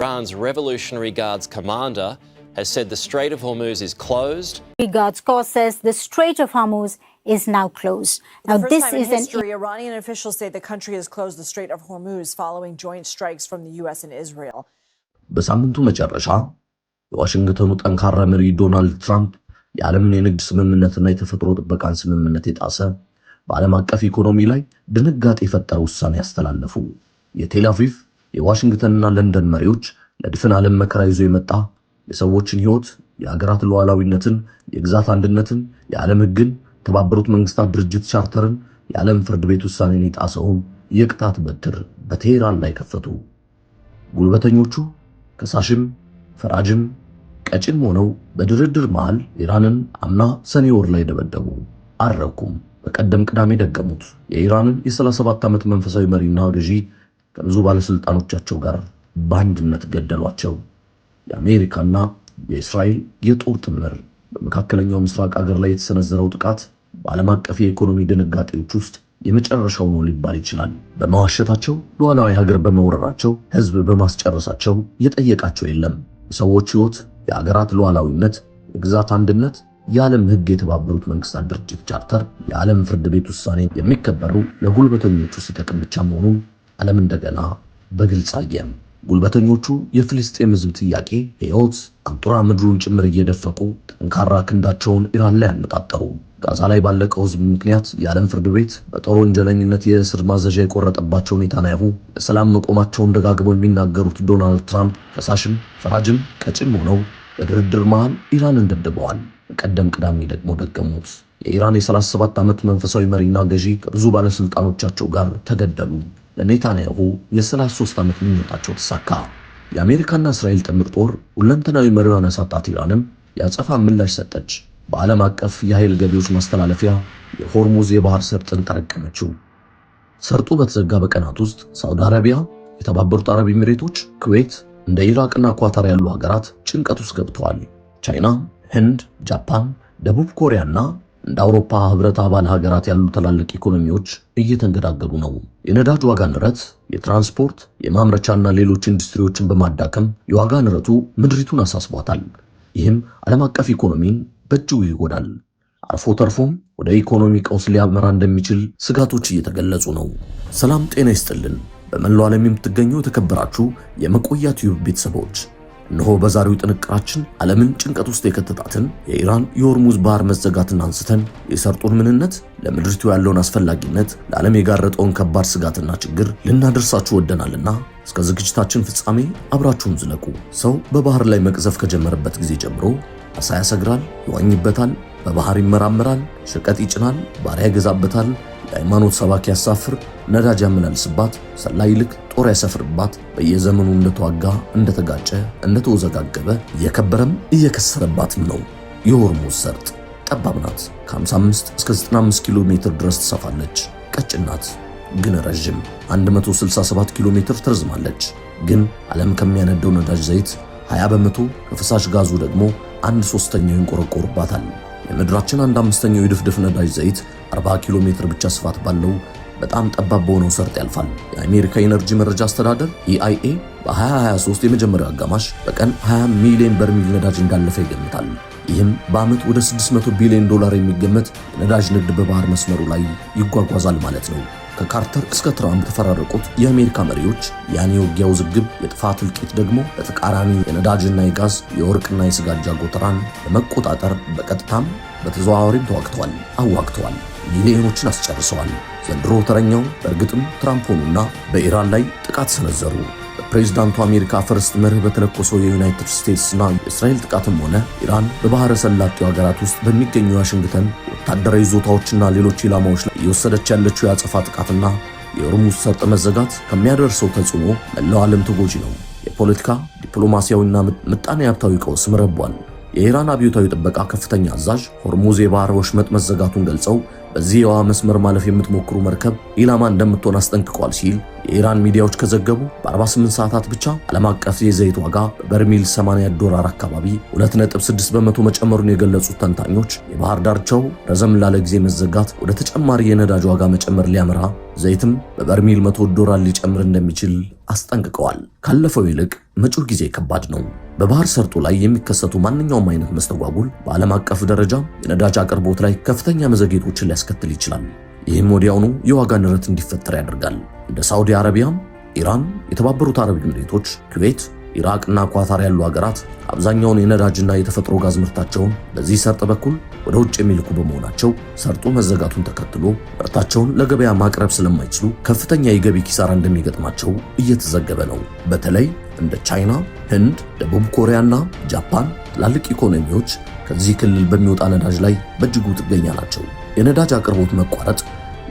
Iran's Revolutionary Guards commander has said the Strait of Hormuz is closed. Guards Corps says the Strait of Hormuz is now closed. Now, The first this time in is an history, Iranian officials say the country has closed the Strait of Hormuz following joint strikes from the U.S. and Israel. በሳምንቱ መጨረሻ የዋሽንግተኑ ጠንካራ መሪ ዶናልድ ትራምፕ የዓለምን የንግድ ስምምነትና የተፈጥሮ ጥበቃን ስምምነት የጣሰ፣ በዓለም አቀፍ ኢኮኖሚ ላይ ድንጋጤ የፈጠረ ውሳኔ ያስተላለፉ። የቴል አቪቭ፣ የዋሽንግተንና ለንደን መሪዎች ለድፍን ዓለም መከራ ይዞ የመጣ፣ የሰዎችን ሕይወት፣ የሀገራት ሉዓላዊነትን፣ የግዛት አንድነትን፣ የዓለም ሕግን፣ የተባበሩት መንግስታት ድርጅት ቻርተርን፣ የዓለም ፍርድ ቤት ውሳኔን የጣሰውን የቅጣት በትር በቴህራን ላይ ከፈቱ። ጉልበተኞቹ ከሳሽም ፈራጅም ቀጪም ሆነው በድርድር መሃል ኢራንን አምና ሰኔ ወር ላይ ደበደቡ። አልረኩም። በቀደም ቅዳሜ ደገሙት። የኢራንን የ37 ዓመት መንፈሳዊ መሪና ገዢ ከብዙ ባለስልጣኖቻቸው ጋር በአንድነት ገደሏቸው። የአሜሪካና የእስራኤል የጦር ጥምር በመካከለኛው ምስራቅ አገር ላይ የተሰነዘረው ጥቃት በዓለም አቀፍ የኢኮኖሚ ድንጋጤዎች ውስጥ የመጨረሻው ነው ሊባል ይችላል። በመዋሸታቸው፣ ሉዓላዊ ሀገር በመውረራቸው፣ ህዝብ በማስጨረሳቸው የጠየቃቸው የለም። የሰዎች ህይወት፣ የሀገራት ሉዓላዊነት፣ የግዛት አንድነት፣ የዓለም ህግ፣ የተባበሩት መንግስታት ድርጅት ቻርተር፣ የዓለም ፍርድ ቤት ውሳኔ የሚከበሩ ለጉልበተኞቹ ሲጠቅም ብቻ መሆኑን ዓለም እንደገና በግልጽ አየ። ጉልበተኞቹ የፍልስጤም ህዝብ ጥያቄ ሕይወት አንጡራ ምድሩን ጭምር እየደፈቁ ጠንካራ ክንዳቸውን ኢራን ላይ አነጣጠሩ። ጋዛ ላይ ባለቀው ህዝብ ምክንያት የዓለም ፍርድ ቤት በጦር ወንጀለኝነት የእስር ማዘዣ የቆረጠባቸው ኔታንያሁ፣ ለሰላም መቆማቸውን ደጋግመው የሚናገሩት ዶናልድ ትራምፕ ከሳሽም ፈራጅም ቀጪም ሆነው በድርድር መሃል ኢራንን ደብድበዋል። በቀደም ቅዳሜ ደግሞ ደገሙት። የኢራን የ37 ዓመት መንፈሳዊ መሪና ገዢ ከብዙ ባለስልጣኖቻቸው ጋር ተገደሉ። ለኔታንያሁ የ33 ዓመት ምኞታቸው ተሳካ። የአሜሪካና እስራኤል ጥምር ጦር ሁለንተናዊ መሪዋን ያሳጣት ኢራንም የአጸፋ ምላሽ ሰጠች። በዓለም አቀፍ የኃይል ገቢዎች ማስተላለፊያ የሆርሙዝ የባህር ሰርጥን ጠረቀመችው። ሰርጡ በተዘጋ በቀናት ውስጥ ሳውዲ አረቢያ፣ የተባበሩት አረብ ኤሚሬቶች፣ ኩዌት፣ እንደ ኢራቅና ኳታር ያሉ ሀገራት ጭንቀት ውስጥ ገብተዋል። ቻይና፣ ህንድ፣ ጃፓን፣ ደቡብ ኮሪያና እንደ አውሮፓ ህብረት አባል ሀገራት ያሉ ትላልቅ ኢኮኖሚዎች እየተንገዳገዱ ነው። የነዳጅ ዋጋ ንረት የትራንስፖርት፣ የማምረቻና ሌሎች ኢንዱስትሪዎችን በማዳከም የዋጋ ንረቱ ምድሪቱን አሳስቧታል። ይህም ዓለም አቀፍ ኢኮኖሚን በእጅጉ ይጎዳል። አልፎ ተርፎም ወደ ኢኮኖሚ ቀውስ ሊያመራ እንደሚችል ስጋቶች እየተገለጹ ነው። ሰላም ጤና ይስጥልን። በመላው ዓለም የምትገኙ የተከበራችሁ የመቆያ ቲዩብ ቤተሰቦች፣ እነሆ በዛሬው ጥንቅራችን ዓለምን ጭንቀት ውስጥ የከተታትን የኢራን የሆርሙዝ ባህር መዘጋትን አንስተን የሰርጡን ምንነት፣ ለምድሪቱ ያለውን አስፈላጊነት፣ ለዓለም የጋረጠውን ከባድ ስጋትና ችግር ልናደርሳችሁ ወደናልና እስከ ዝግጅታችን ፍጻሜ አብራችሁን ዝለቁ። ሰው በባህር ላይ መቅዘፍ ከጀመረበት ጊዜ ጀምሮ አሳ ያሰግራል፣ ይዋኝበታል፣ በባህር ይመራመራል፣ ሸቀጥ ይጭናል፣ ባሪያ ይገዛበታል፣ የሃይማኖት ሰባኪ ያሳፍር፣ ነዳጅ ያመላልስባት፣ ሰላይ ይልክ፣ ጦር ያሰፍርባት፣ በየዘመኑ እንደተዋጋ፣ እንደተጋጨ፣ እንደተወዘጋገበ እየከበረም እየከሰረባትም ነው። የሆርሙዝ ሰርጥ ጠባብ ናት። ከ55 እስከ 95 ኪሎ ሜትር ድረስ ትሰፋለች። ቀጭን ናት፣ ግን ረዥም 167 ኪሎ ሜትር ትረዝማለች። ግን ዓለም ከሚያነደው ነዳጅ ዘይት 20%፣ ከፈሳሽ ጋዙ ደግሞ አንድ ሶስተኛው ይንቆረቆርባታል። የምድራችን አንድ አምስተኛው የድፍድፍ ነዳጅ ዘይት 40 ኪሎ ሜትር ብቻ ስፋት ባለው በጣም ጠባብ በሆነው ሰርጥ ያልፋል። የአሜሪካ ኤነርጂ መረጃ አስተዳደር EIA በ2023 የመጀመሪያው አጋማሽ በቀን 20 ሚሊዮን በርሚል ነዳጅ እንዳለፈ ይገምታል። ይህም በዓመት ወደ 600 ቢሊዮን ዶላር የሚገመት የነዳጅ ንግድ በባህር መስመሩ ላይ ይጓጓዛል ማለት ነው። ከካርተር እስከ ትራምፕ የተፈራረቁት የአሜሪካ መሪዎች ያን የውጊያ ውዝግብ፣ የጥፋት እልቂት ደግሞ በተቃራኒ የነዳጅና የጋዝ፣ የወርቅና የስጋጃ ጎተራን ለመቆጣጠር በቀጥታም በተዘዋዋሪም ተዋግተዋል፣ አዋግተዋል፣ ሚሊዮኖችን አስጨርሰዋል። ዘንድሮ ተረኛው በእርግጥም ትራምፕ ሆኑና በኢራን ላይ ጥቃት ሰነዘሩ። በፕሬዝዳንቱ America First መርህ በተለኮሰው የዩናይትድ ስቴትስና የእስራኤል ጥቃትም ሆነ ኢራን በባህረ ሰላጤው ሀገራት ውስጥ በሚገኙ የዋሽንግተን ወታደራዊ ይዞታዎችና ሌሎች ኢላማዎች ላይ እየወሰደች ያለችው የአጸፋ ጥቃትና የሆርሙዝ ሰርጥ መዘጋት ከሚያደርሰው ተጽዕኖ መላው ዓለም ተጎጂ ነው። የፖለቲካ፣ ዲፕሎማሲያዊና ምጣኔ ሀብታዊ ቀውስም ረቧል። የኢራን አብዮታዊ ጥበቃ ከፍተኛ አዛዥ ሆርሙዝ የባህር ወሽመጥ መዘጋቱን ገልጸው በዚህ የውሃ መስመር ማለፍ የምትሞክሩ መርከብ ኢላማ እንደምትሆን አስጠንቅቋል ሲል የኢራን ሚዲያዎች ከዘገቡ በ48 ሰዓታት ብቻ ዓለም አቀፍ የዘይት ዋጋ በበርሜል $80 አካባቢ 2.6% መጨመሩን የገለጹት ተንታኞች የባህር ዳርቻው ረዘም ላለ ጊዜ መዘጋት ወደ ተጨማሪ የነዳጅ ዋጋ መጨመር ሊያመራ፣ ዘይትም በበርሜል $100 ሊጨምር እንደሚችል አስጠንቅቀዋል። ካለፈው ይልቅ መጪው ጊዜ ከባድ ነው። በባህር ሰርጡ ላይ የሚከሰቱ ማንኛውም አይነት መስተጓጉል በዓለም አቀፍ ደረጃ የነዳጅ አቅርቦት ላይ ከፍተኛ መዘግየቶችን ሊያስከትል ይችላል። ይህም ወዲያውኑ የዋጋ ንረት እንዲፈጠር ያደርጋል። እንደ ሳውዲ አረቢያ፣ ኢራን፣ የተባበሩት አረብ ኤሚሬቶች፣ ኩዌት፣ ኢራቅ እና ኳታር ያሉ ሀገራት አብዛኛውን የነዳጅና የተፈጥሮ ጋዝ ምርታቸውን በዚህ ሰርጥ በኩል ወደ ውጭ የሚልኩ በመሆናቸው ሰርጡ መዘጋቱን ተከትሎ ምርታቸውን ለገበያ ማቅረብ ስለማይችሉ ከፍተኛ የገቢ ኪሳራ እንደሚገጥማቸው እየተዘገበ ነው። በተለይ እንደ ቻይና፣ ህንድ፣ ደቡብ ኮሪያና ጃፓን ትላልቅ ኢኮኖሚዎች ከዚህ ክልል በሚወጣ ነዳጅ ላይ በእጅጉ ጥገኛ ናቸው። የነዳጅ አቅርቦት መቋረጥ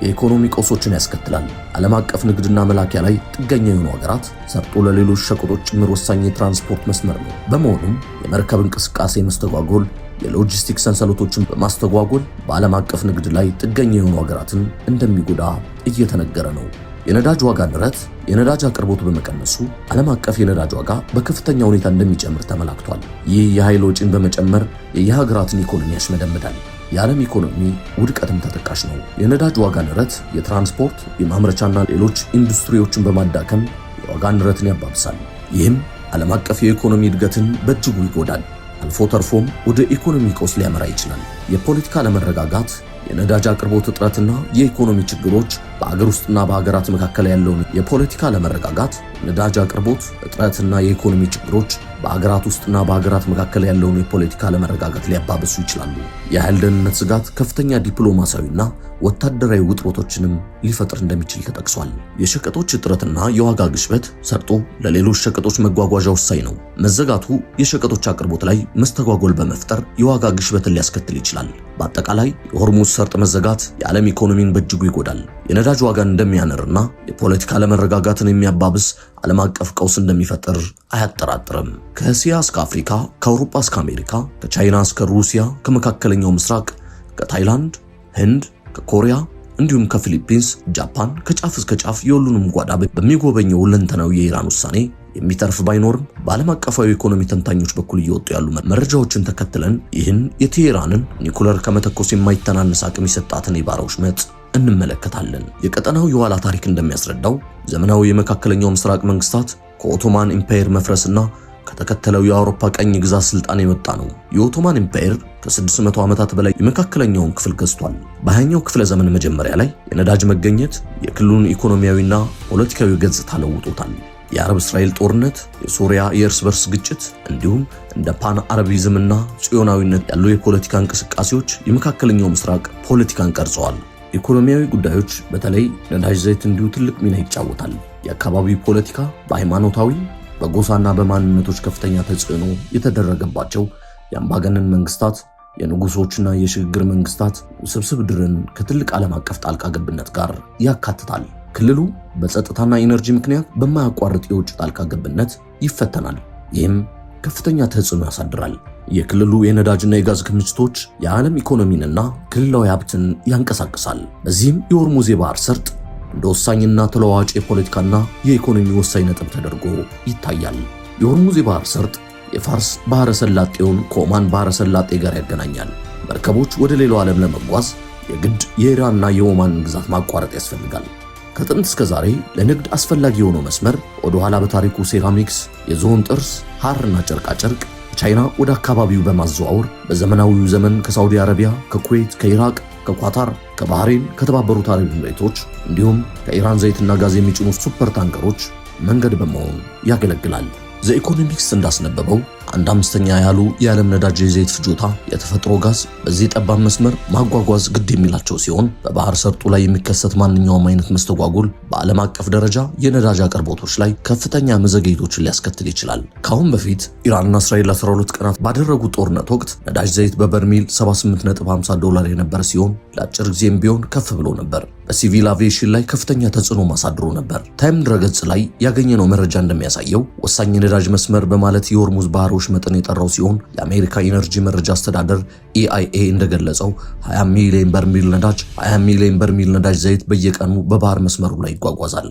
የኢኮኖሚ ቀውሶችን ያስከትላል። ዓለም አቀፍ ንግድና መላኪያ ላይ ጥገኛ የሆኑ ሀገራት ሰርጡ ለሌሎች ሸቀጦች ጭምር ወሳኝ የትራንስፖርት መስመር ነው። በመሆኑም የመርከብ እንቅስቃሴ መስተጓጎል የሎጂስቲክስ ሰንሰለቶችን በማስተጓጎል በዓለም አቀፍ ንግድ ላይ ጥገኛ የሆኑ ሀገራትን እንደሚጎዳ እየተነገረ ነው። የነዳጅ ዋጋ ንረት የነዳጅ አቅርቦት በመቀነሱ ዓለም አቀፍ የነዳጅ ዋጋ በከፍተኛ ሁኔታ እንደሚጨምር ተመላክቷል። ይህ የኃይል ወጪን በመጨመር የየሀገራትን ኢኮኖሚ ያሽመደምዳል። የዓለም ኢኮኖሚ ውድቀትም ተጠቃሽ ነው። የነዳጅ ዋጋ ንረት የትራንስፖርት፣ የማምረቻና ሌሎች ኢንዱስትሪዎችን በማዳከም የዋጋ ንረትን ያባብሳል። ይህም ዓለም አቀፍ የኢኮኖሚ እድገትን በእጅጉ ይጎዳል። አልፎ ተርፎም ወደ ኢኮኖሚ ቀውስ ሊያመራ ይችላል። የፖለቲካ አለመረጋጋት፣ የነዳጅ አቅርቦት እጥረትና የኢኮኖሚ ችግሮች በአገር ውስጥና በሀገራት መካከል ያለውን የፖለቲካ አለመረጋጋት፣ የነዳጅ አቅርቦት እጥረትና የኢኮኖሚ ችግሮች በአገራት ውስጥና በሀገራት መካከል ያለውን የፖለቲካ አለመረጋጋት ሊያባብሱ ይችላሉ። የኃይል ደህንነት ስጋት ከፍተኛ ዲፕሎማሲያዊና ወታደራዊ ውጥረቶችንም ሊፈጥር እንደሚችል ተጠቅሷል። የሸቀጦች እጥረትና የዋጋ ግሽበት ሰርጡ ለሌሎች ሸቀጦች መጓጓዣ ወሳኝ ነው። መዘጋቱ የሸቀጦች አቅርቦት ላይ መስተጓጎል በመፍጠር የዋጋ ግሽበትን ሊያስከትል ይችላል። በአጠቃላይ የሆርሙዝ ሰርጥ መዘጋት የዓለም ኢኮኖሚን በእጅጉ ይጎዳል። የነዳጅ ዋጋን እንደሚያንርና የፖለቲካ አለመረጋጋትን የሚያባብስ ዓለም አቀፍ ቀውስ እንደሚፈጥር አያጠራጥርም። ከእስያ እስከ አፍሪካ፣ ከአውሮፓ እስከ አሜሪካ፣ ከቻይና እስከ ሩሲያ፣ ከመካከለኛው ምስራቅ፣ ከታይላንድ፣ ህንድ፣ ከኮሪያ እንዲሁም ከፊሊፒንስ፣ ጃፓን ከጫፍ እስከ ጫፍ የሁሉንም ጓዳ በሚጎበኘው ሁለንተናዊ የኢራን ውሳኔ የሚተርፍ ባይኖርም በዓለም አቀፋዊ ኢኮኖሚ ተንታኞች በኩል እየወጡ ያሉ መረጃዎችን ተከትለን ይህን የቴሄራንን ኒኩለር ከመተኮስ የማይተናነስ አቅም የሰጣትን የባህር ወሽመጥ እንመለከታለን። የቀጠናው የኋላ ታሪክ እንደሚያስረዳው ዘመናዊ የመካከለኛው ምስራቅ መንግስታት ከኦቶማን ኢምፓየር መፍረስና ከተከተለው የአውሮፓ ቅኝ ግዛት ስልጣን የመጣ ነው። የኦቶማን ኢምፓየር ከ600 ዓመታት በላይ የመካከለኛውን ክፍል ገዝቷል። በ20ኛው ክፍለ ዘመን መጀመሪያ ላይ የነዳጅ መገኘት የክልሉን ኢኮኖሚያዊና ፖለቲካዊ ገጽታ ለውጦታል። የአረብ እስራኤል ጦርነት፣ የሶሪያ የእርስ በርስ ግጭት እንዲሁም እንደ ፓን አረቢዝምና ጽዮናዊነት ያሉ የፖለቲካ እንቅስቃሴዎች የመካከለኛው ምስራቅ ፖለቲካን ቀርጸዋል። ኢኮኖሚያዊ ጉዳዮች በተለይ ነዳጅ ዘይት እንዲሁ ትልቅ ሚና ይጫወታል። የአካባቢው ፖለቲካ በሃይማኖታዊ፣ በጎሳና በማንነቶች ከፍተኛ ተጽዕኖ የተደረገባቸው የአምባገነን መንግስታት፣ የንጉሶችና የሽግግር መንግስታት ውስብስብ ድርን ከትልቅ ዓለም አቀፍ ጣልቃ ገብነት ጋር ያካትታል። ክልሉ በጸጥታና ኢነርጂ ምክንያት በማያቋርጥ የውጭ ጣልቃ ገብነት ይፈተናል። ይህም ከፍተኛ ተጽዕኖ ያሳድራል። የክልሉ የነዳጅና የጋዝ ክምችቶች የዓለም ኢኮኖሚንና ክልላዊ ሀብትን ያንቀሳቅሳል። በዚህም የሆርሙዝ የባህር ሰርጥ እንደ ወሳኝና ተለዋዋጭ የፖለቲካና የኢኮኖሚ ወሳኝ ነጥብ ተደርጎ ይታያል። የሆርሙዝ የባህር ሰርጥ የፋርስ ባህረ ሰላጤውን ከኦማን ባህረ ሰላጤ ጋር ያገናኛል። መርከቦች ወደ ሌላው ዓለም ለመጓዝ የግድ የኢራንና የኦማንን ግዛት ማቋረጥ ያስፈልጋል። ከጥንት እስከ ዛሬ ለንግድ አስፈላጊ የሆነው መስመር ወደ ኋላ በታሪኩ ሴራሚክስ፣ የዝሆን ጥርስ፣ ሐርና ጨርቃጨርቅ ቻይና ወደ አካባቢው በማዘዋወር በዘመናዊው ዘመን ከሳውዲ አረቢያ፣ ከኩዌት፣ ከኢራቅ፣ ከኳታር፣ ከባህሬን፣ ከተባበሩት አረብ ኤሚሬቶች እንዲሁም ከኢራን ዘይትና ጋዝ የሚጭኑ super tanker ኦች መንገድ በመሆን ያገለግላል። ዘ ኢኮኖሚክስ እንዳስነበበው 1/5 ያህሉ የዓለም ነዳጅ የዘይት ፍጆታ የተፈጥሮ ጋዝ በዚህ ጠባብ መስመር ማጓጓዝ ግድ የሚላቸው ሲሆን በባህር ሰርጡ ላይ የሚከሰት ማንኛውም አይነት መስተጓጎል በዓለም አቀፍ ደረጃ የነዳጅ አቅርቦቶች ላይ ከፍተኛ መዘግየቶችን ሊያስከትል ይችላል። ከአሁን በፊት ኢራንና እስራኤል 12 ቀናት ባደረጉት ጦርነት ወቅት ነዳጅ ዘይት በበርሜል $78.50 የነበረ ሲሆን ለአጭር ጊዜም ቢሆን ከፍ ብሎ ነበር። በሲቪል አቪዬሽን ላይ ከፍተኛ ተጽዕኖ አሳድሮ ነበር። ታይም ድረገጽ ላይ ያገኘነው መረጃ እንደሚያሳየው ወሳኝ የነዳጅ መስመር በማለት የሆርሙዝ ባህር ወሽመጥን የጠራው ሲሆን፣ የአሜሪካ ኢነርጂ መረጃ አስተዳደር ኢአይኤ እንደገለጸው 20 ሚሊዮን በርሜል ነዳጅ ዘይት በየቀኑ በባህር መስመሩ ላይ ይጓጓዛል።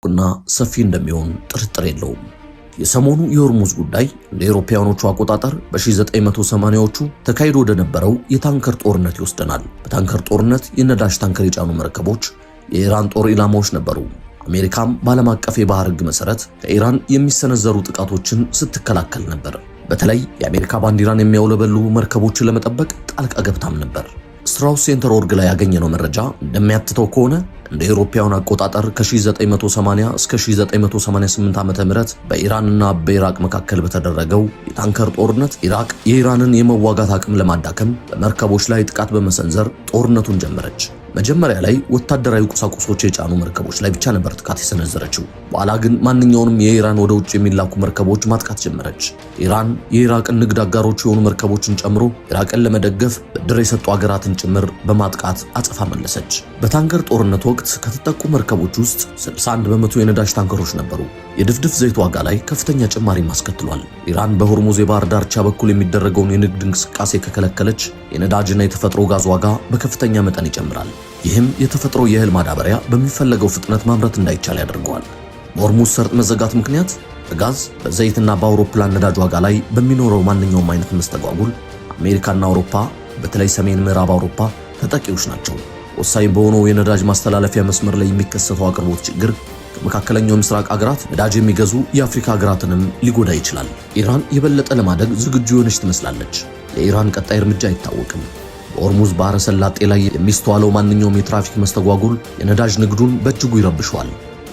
እና ሰፊ እንደሚሆን ጥርጥር የለውም። የሰሞኑ የሆርሙዝ ጉዳይ እንደ አውሮፓውያኖቹ አቆጣጠር በ1980ዎቹ ተካሂዶ ወደነበረው የታንከር ጦርነት ይወስደናል። በታንከር ጦርነት የነዳጅ ታንከር የጫኑ መርከቦች የኢራን ጦር ኢላማዎች ነበሩ። አሜሪካም በዓለም አቀፍ የባህር ሕግ መሰረት ከኢራን የሚሰነዘሩ ጥቃቶችን ስትከላከል ነበር። በተለይ የአሜሪካ ባንዲራን የሚያውለበልቡ መርከቦችን ለመጠበቅ ጣልቃ ገብታም ነበር። ስትራውስ ሴንተር ኦርግ ላይ ያገኘነው መረጃ እንደሚያትተው ከሆነ እንደ አውሮፓውያን አቆጣጠር ከ1980 እስከ 1988 ዓ.ም በኢራንና በኢራቅ መካከል በተደረገው የታንከር ጦርነት ኢራቅ የኢራንን የመዋጋት አቅም ለማዳከም በመርከቦች ላይ ጥቃት በመሰንዘር ጦርነቱን ጀመረች። መጀመሪያ ላይ ወታደራዊ ቁሳቁሶች የጫኑ መርከቦች ላይ ብቻ ነበር ጥቃት የሰነዘረችው። በኋላ ግን ማንኛውንም የኢራን ወደ ውጭ የሚላኩ መርከቦች ማጥቃት ጀመረች። ኢራን የኢራቅን ንግድ አጋሮች የሆኑ መርከቦችን ጨምሮ ኢራቅን ለመደገፍ ብድር የሰጡ ሀገራትን ጭምር በማጥቃት አጸፋ መለሰች። በታንከር ጦርነት ወቅት ከተጠቁ መርከቦች ውስጥ 61% የነዳጅ ታንከሮች ነበሩ። የድፍድፍ ዘይት ዋጋ ላይ ከፍተኛ ጭማሪም አስከትሏል። ኢራን በሆርሙዝ የባህር ዳርቻ በኩል የሚደረገውን የንግድ እንቅስቃሴ ከከለከለች የነዳጅና የተፈጥሮ ጋዝ ዋጋ በከፍተኛ መጠን ይጨምራል። ይህም የተፈጥሮ የእህል ማዳበሪያ በሚፈለገው ፍጥነት ማምረት እንዳይቻል ያደርገዋል። በሆርሙዝ ሰርጥ መዘጋት ምክንያት በጋዝ፣ በዘይትና በአውሮፕላን ነዳጅ ዋጋ ላይ በሚኖረው ማንኛውም አይነት መስተጓጉል አሜሪካና አውሮፓ፣ በተለይ ሰሜን ምዕራብ አውሮፓ ተጠቂዎች ናቸው። ወሳኝ በሆነው የነዳጅ ማስተላለፊያ መስመር ላይ የሚከሰተው አቅርቦት ችግር ከመካከለኛው ምስራቅ ሀገራት ነዳጅ የሚገዙ የአፍሪካ ሀገራትንም ሊጎዳ ይችላል። ኢራን የበለጠ ለማደግ ዝግጁ የሆነች ትመስላለች። የኢራን ቀጣይ እርምጃ አይታወቅም። በሆርሙዝ ባህረ ሰላጤ ላይ የሚስተዋለው ማንኛውም የትራፊክ መስተጓጉል የነዳጅ ንግዱን በእጅጉ ይረብሸዋል።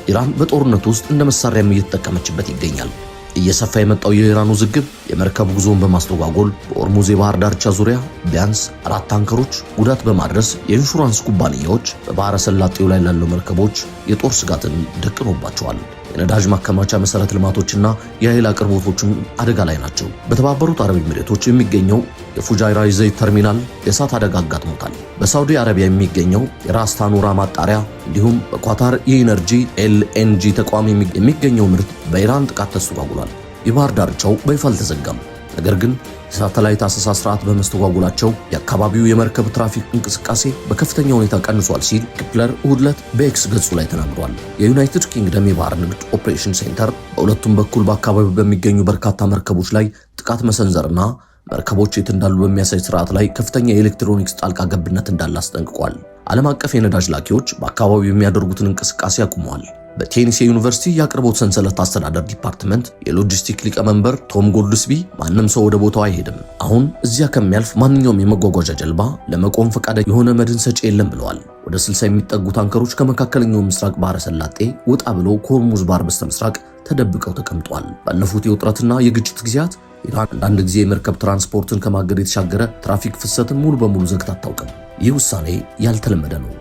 ኢራን በጦርነቱ ውስጥ እንደ መሳሪያም እየተጠቀመችበት ይገኛል። እየሰፋ የመጣው የኢራን ውዝግብ የመርከብ ጉዞን በማስተጓጎል በሆርሙዝ የባህር ዳርቻ ዙሪያ ቢያንስ 4 ታንከሮች ጉዳት በማድረስ የኢንሹራንስ ኩባንያዎች በባህረ ሰላጤው ላይ ላሉ መርከቦች የጦር ስጋትን ደቅኖባቸዋል። የነዳጅ ማከማቻ መሰረተ ልማቶችና የኃይል አቅርቦቶችም አደጋ ላይ ናቸው። በተባበሩት አረብ ኤሚሬቶች የሚገኘው የፉጃይራ ዘይት ተርሚናል የእሳት አደጋ አጋጥሞታል። በሳውዲ አረቢያ የሚገኘው የራስ ታኑራ ማጣሪያ እንዲሁም በኳታር የኢነርጂ ኤልኤንጂ ተቋም የሚገኘው ምርት በኢራን ጥቃት ተስተጓጉሏል። የባህር ዳርቻው በይፋ አልተዘጋም። ነገር ግን የሳተላይት አሰሳ ስርዓት በመስተጓጉላቸው የአካባቢው የመርከብ ትራፊክ እንቅስቃሴ በከፍተኛ ሁኔታ ቀንሷል ሲል ኪፕለር እሁድ ዕለት በኤክስ ገጹ ላይ ተናግሯል። የዩናይትድ ኪንግደም የባህር ንግድ ኦፕሬሽን ሴንተር በሁለቱም በኩል በአካባቢው በሚገኙ በርካታ መርከቦች ላይ ጥቃት መሰንዘርና መርከቦች የት እንዳሉ በሚያሳይ ስርዓት ላይ ከፍተኛ የኤሌክትሮኒክስ ጣልቃ ገብነት እንዳለ አስጠንቅቋል። ዓለም አቀፍ የነዳጅ ላኪዎች በአካባቢው የሚያደርጉትን እንቅስቃሴ አቁመዋል። በቴኒሲ ዩኒቨርሲቲ የአቅርቦት ሰንሰለት አስተዳደር ዲፓርትመንት የሎጂስቲክ ሊቀመንበር ቶም ጎልድስቢ ማንም ሰው ወደ ቦታው አይሄድም፣ አሁን እዚያ ከሚያልፍ ማንኛውም የመጓጓዣ ጀልባ ለመቆም ፈቃደ የሆነ መድን ሰጪ የለም ብለዋል። ወደ 60 የሚጠጉ ታንከሮች ከመካከለኛው ምስራቅ ባህረ ሰላጤ ወጣ ብሎ ከሆርሙዝ ባህር በስተምስራቅ ተደብቀው ተቀምጠዋል። ባለፉት የውጥረትና የግጭት ጊዜያት ኢራን አንዳንድ ጊዜ የመርከብ ትራንስፖርትን ከማገድ የተሻገረ ትራፊክ ፍሰትን ሙሉ በሙሉ ዘግታ አታውቅም። ይህ ውሳኔ ያልተለመደ ነው።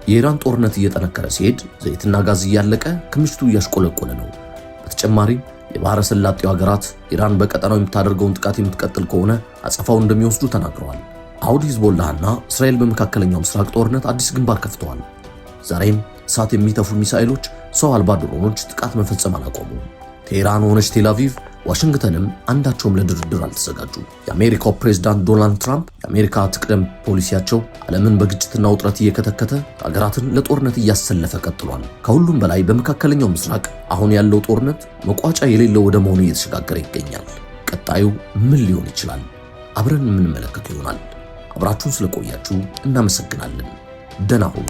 የኢራን ጦርነት እየጠነከረ ሲሄድ ዘይትና ጋዝ እያለቀ ክምችቱ እያሽቆለቆለ ነው። በተጨማሪም የባህረ ሰላጤው ሀገራት ኢራን በቀጠናው የምታደርገውን ጥቃት የምትቀጥል ከሆነ አጸፋውን እንደሚወስዱ ተናግረዋል። አሁን ሂዝቦላህና እስራኤል በመካከለኛው ምስራቅ ጦርነት አዲስ ግንባር ከፍተዋል። ዛሬም እሳት የሚተፉ ሚሳኤሎች፣ ሰው አልባ ድሮኖች ጥቃት መፈጸም አላቆሙም። ቴህራን ሆነች ቴል አቪቭ፣ ዋሽንግተንም አንዳቸውም ለድርድር አልተዘጋጁም። የአሜሪካው ፕሬዝዳንት ዶናልድ ትራምፕ የአሜሪካ ትቅደም ፖሊሲያቸው ዓለምን በግጭትና ውጥረት እየከተከተ ሀገራትን ለጦርነት እያሰለፈ ቀጥሏል። ከሁሉም በላይ በመካከለኛው ምስራቅ አሁን ያለው ጦርነት መቋጫ የሌለው ወደ መሆኑ እየተሸጋገረ ይገኛል። ቀጣዩ ምን ሊሆን ይችላል? አብረን የምንመለከተው ይሆናል። አብራችሁን ስለቆያችሁ እናመሰግናለን። ደህና ሁኑ።